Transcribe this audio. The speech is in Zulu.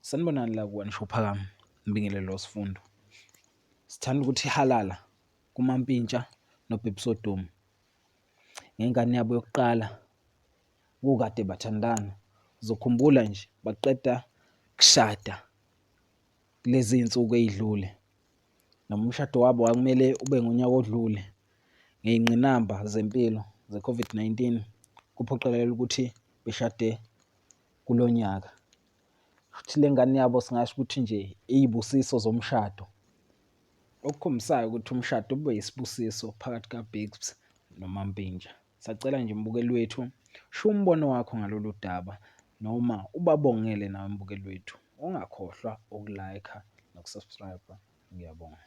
Sanibonani la ku-One Show Phakama, ngibingelele sifundo. Sithanda ukuthi halala kuMampintsha noBabes Wodumo ngengane yabo yokuqala kukade bathandana. Uzokhumbula nje baqeda kushada kulezi iy'nsuku ey'dlule. Noma umshado wabo kwakumele ube ngonyaka odlule, ngey'ngqinamba zempilo ze-COVID-19 kuphoqelele ukuthi beshade kulo nyaka. Futhi le ngane yabo singasho ukuthi nje iy'busiso zomshado. Okukhombisayo ukuthi umshado ube yisibusiso phakathi kaBabes noMampintsha. Sacela nje mbukeli wethu, sho umbono wakho ngalolu daba noma ubabongele nawe mbukeli wethu. Ungakhohlwa uku-like-a noku-subscribe-a. Ngiyabonga.